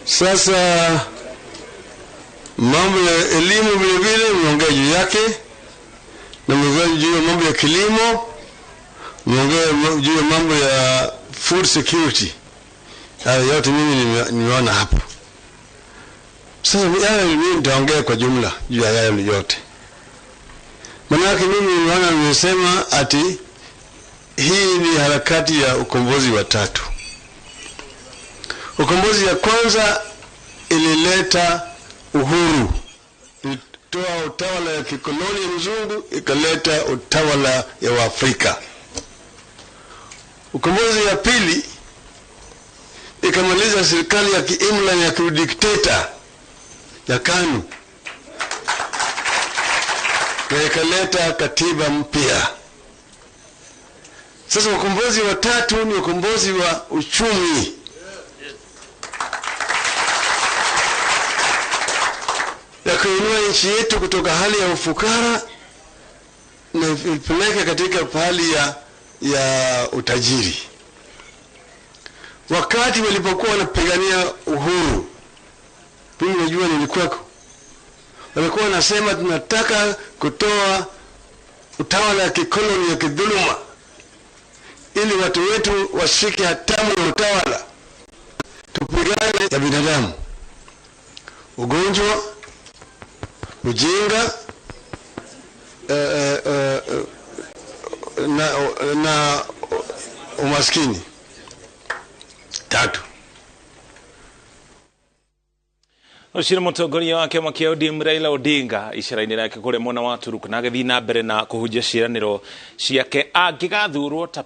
Sasa mambo ya elimu vile vile mmeongea juu yake, na mmeongea juu ya mambo ya kilimo, mmeongea juu ya mambo ya food security. Hayo yote mimi nimeona hapo. Sasa hayo mimi nitaongea kwa jumla juu ya hayo yote. Manake mimi nimeona nimesema ati hii ni harakati ya ukombozi wa tatu. Ukombozi ya kwanza ilileta uhuru, ilitoa utawala ya kikoloni ya mzungu, ikaleta utawala ya Waafrika. Ukombozi ya pili ikamaliza serikali ya kiimla ya kidikteta ya KANU na ikaleta katiba mpya. Sasa ukombozi wa tatu ni ukombozi wa uchumi. Ya kuinua nchi yetu kutoka hali ya ufukara na ipeleke katika hali ya utajiri. Wakati walipokuwa wanapigania uhuru, mimi najua nilikuwako, walikuwa wanasema tunataka kutoa utawala ya kikoloni ya kidhuluma ili watu wetu washike hatamu ya utawala, tupigane ya binadamu, ugonjwa, ujinga, na umaskini. Tatu. Ucio nĩ mũtongoria wa kĩama kĩa ODM Raila Odinga icera-inĩ rĩake kũrĩa mwena wa Turkana agĩthiĩ na mbere na kũhunjia ciĩranĩro ciake angĩgathurwo ta